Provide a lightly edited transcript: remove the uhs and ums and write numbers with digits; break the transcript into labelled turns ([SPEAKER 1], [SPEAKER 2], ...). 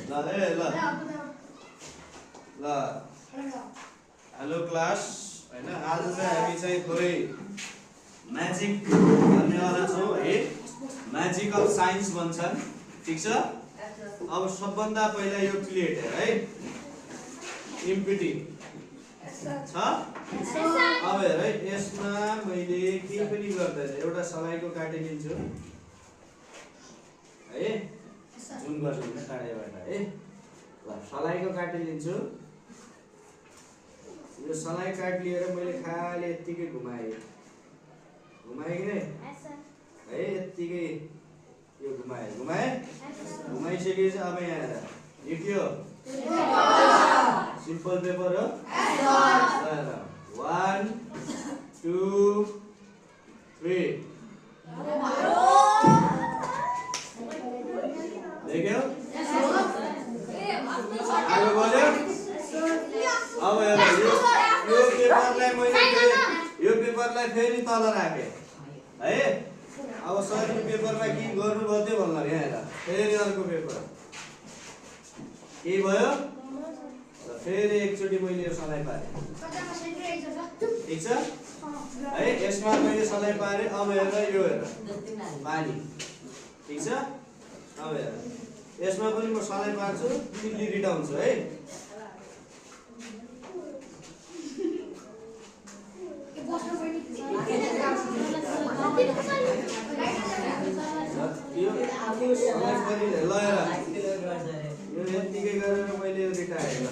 [SPEAKER 1] hello class हैन आज चाहिँ हामी चाहिँ थोरै म्याजिक गर्नेवाला छौं है म्याजिक अफ साइन्स भन्छन् ठीक छ अब सबभन्दा पहिला यो प्लेट है इम्प्टी छ अब हेर है यसमा मैले के पनि गर्दैन एउटा सलाइको काटे लिन्छु है जुन गर्छु टाढेबाट है ल सलाइको काटे लिन्छु यो सलाई काट लिएर मैले खाली यतिकै घुमाए कि नै है यतिकै यो घुमाए घुमाइसकेपछि अब यहाँ हेर लेख्यो सिम्पल पेपर हो ल 1 2 3 देख्यौ आगो बोल्यो अब हेर यो पेपरलाई फेरि तल राखे है अब सरले पेपरमा के गर्नु पर्यो भन्ला यहाँ हेर फेरि अर्को पेपर के भयो फेरि एकचोटी मैले यो सलाई पारे ठीक छ है यसमा मैले सलाई पारे अब हेर यो हेर पानी ठीक छ अब हेर यसमा पनि म सलाई पार्छु तिमीले रिटाउँछु है यो यतिकै गरेर मैले यो रिटाएँ ल